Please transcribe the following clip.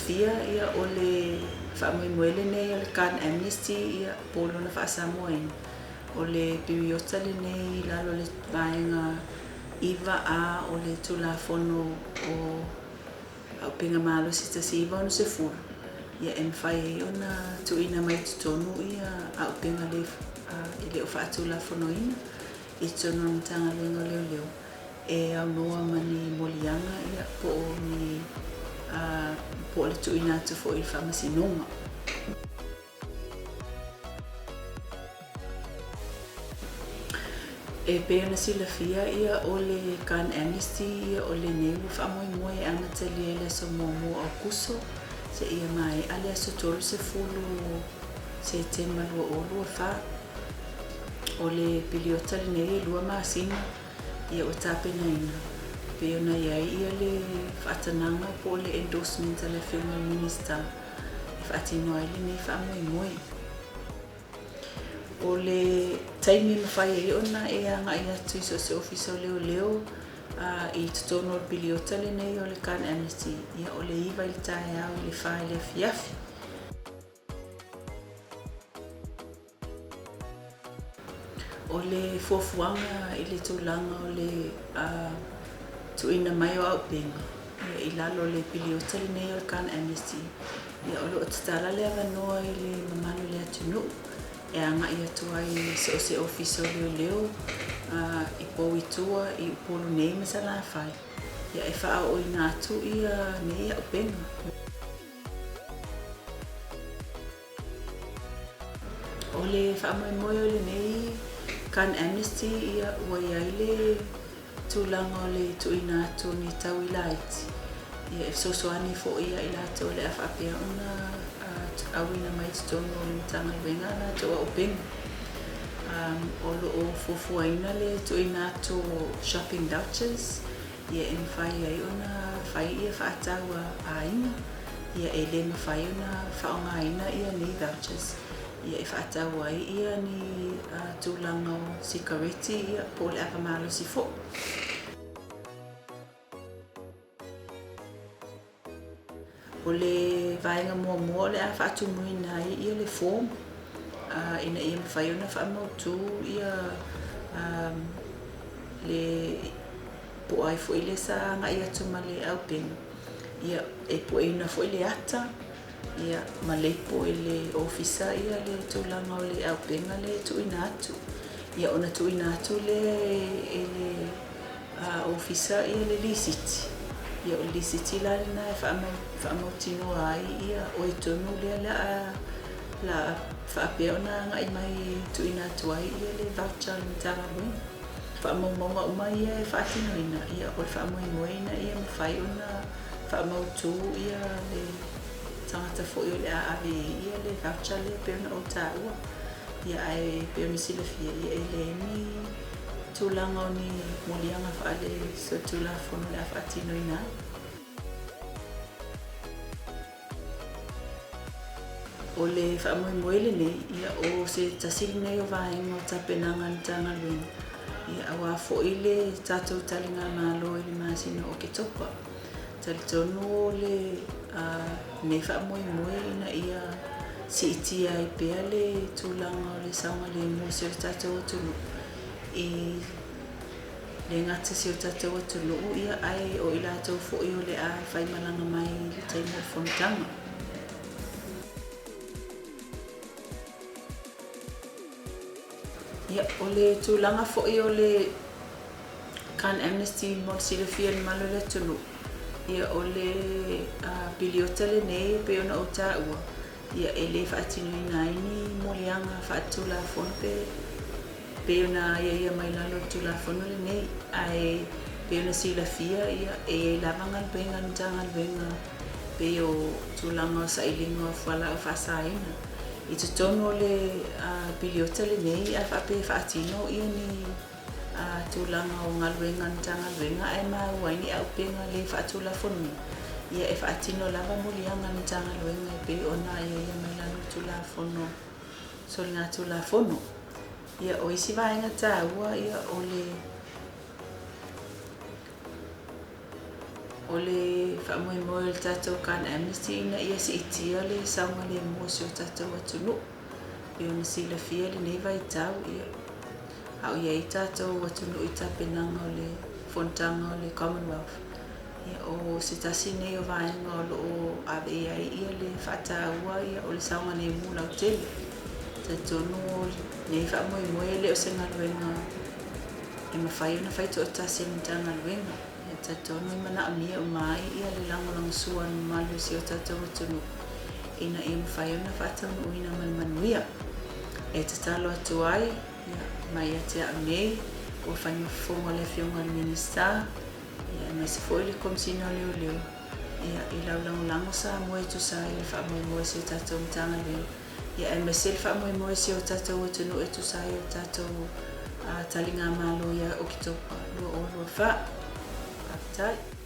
silafia, ia, o le faamoemoe lenei o le Gun Amnesty, ia, po o lona faa-Samoaina, o le piriota lenei i lalo o le Vaega 9A o le Tulafono o Auupega Malosi 1960, ia, e mafai ai ona tuuina mai i totonu ia auupega le e le o faatulafonoina i totonu o le Matagaluega o Leoleo e aunoa ma ni moliaga ia po o ni po o le tuuina atu foi i le faamasinoga. E pei ona silafia ia o le Gun Amnesty ia o lenei ua faamoemoe e amatalia i le aso 1 o Aokuso seia maea le aso 30 o Setema 2024. O le piliota lenei e 2 masina ia ua tapenaina pei ona i ai ia le faatanaga po o le endorsement a le Afioga i le Minisita e faatino ai lenei faamoemoe. O le taimi e mafai ai ona e agai atu i so o se ofisa o leoleo i totonu o le piliota lenei o le Gun Amnesty, ia o le 9 i le taeao i le 4 i le afiafi. O le fuafuaga i le tulaga o le tuuina mai o auupega i lalo o le piliota lenei o le Gun Amnesty, ia o lo o tatala le avanoa i le mamalu o le atunuu e agai atu ai i so o se ofisa o leoleo i Pou i tua, i Upolu nei ma Salafai, ia e faaooina atu ia nei auupega. O le faamoemoe o lenei Gun Amnesty ia ua i ai le tulaga o le tuuina atu o ni taui laiti ia e fesoasoani foi ia i latou o le a faapea ona auina mai i totonu o le Matagaluega a latou auupega. O lo o fuafuaina le tuuina atu o shopping vouchers ia e mafai ai ona fai ia faatau a aiga, ia e le mafai ona faaaogaina ia nei vouchers ia e faatau ai ia ni tulaga o sikareti ia po o le ava malosi foi. O le vaega muamua o le a faatumuina ai ia le form ina ia mafai ona faamautu ia le po o ai foi le sa agai atu ma le auupega, ia, e pueina foi le ata ia, ma leipo e le ofisa ia le tulaga o le auupega lea e tuuina atu. Ia, ona tuuina atu lea e le ofisa ia le lisiti. Ia, o le lisiti la lena e faamautinoa ai ia oe tonu lea la a faapea ona agai mai e tuuina atu ai ia le voucher a le Matagaluega. Faamaumauga uma ia e faatinoina, ia o le faamoemoe ina ia mafai ona faamautu ia le tagata foi o le a ave i ai ia le voucher lea pei ona ou taua. Ia ae pei ona silafia, ia e leai ni tulaga o ni moliaga faale-solitulafono o le a faatinoina ai. O le faamoemoe lenei, ia, o se tasi lenei o vaega o tapenaga a le Matagaluega, ia, aua foi le tatou taligamalo i le masina o Oketopa. Talitonu o le lenei faamoemoe ina ia siitia ai pea le tulaga o le saogalemu o si o tatou atunuu i le gata si o tatou atunuu, ia, ae o i latou foi o le a faimalaga mai i le taimi o le fonotaga. Ia, o le tulaga foi o le Gun Amnesty mo le silafia e le mamalu o le atunuu, ia o le piliota lenei e pei ona ou taua, ia e le faatinoina ai ni moliaga faatulafono pe pei ona aiaia mai lalo o le Tulafono lenei, ae pei ona silafia, ia, e i ai lava galuega a le Matagaluega pei o tulaga o sailiga o fualaau faasaina. I totonu o le piliota lenei, a faapea e faatino ia ni tulaga o galuega a le Matagaluega ae maua ai ni auupega le faatulafonoina, ia e faatino lava moliaga a le Matagaluega e pei ona aiaia mai lalo o le Tulafono Soligatulafono. Ia, o isi vaega taua, ia, o le O le faamoemoe o le tatou Gun Amnesty ina ia siitia le saogalemu o si o tatou atunuu. E pei ona silafia i lenei vaitau, ia, a o i ai tatou atunuu i tapenaga o le fonotaga o le Commonwealth, ia, o se tasi nei o vaega o lo o ave i ai ia le faataua ia, o le saogalemu lautele. E talitonu o lenei faamoemoe e le o se galuega e mafai ona fai toatasi e le Matagaluega. E talitonu e manaomia uma ai ia le lagolagosua a le mamalu o si o tatou atunuu ina ia mafai ona faataunuuina ma le manuia. E tatalo atu ai ia, mai ia te au nei, ua fai ma fofoga o le Afioga i le Minisita, ia, aemaise foi le Komesina o Leoleo, ia, i lau lagolago Samoa e tusa ai o le faamoemoe o si o tatou Matagaluega, ia, aemaise le faamoemoe o si o tatou atunuu e tusa ai o le tatou taligamalo ia Oketopa 2024. Faafetai.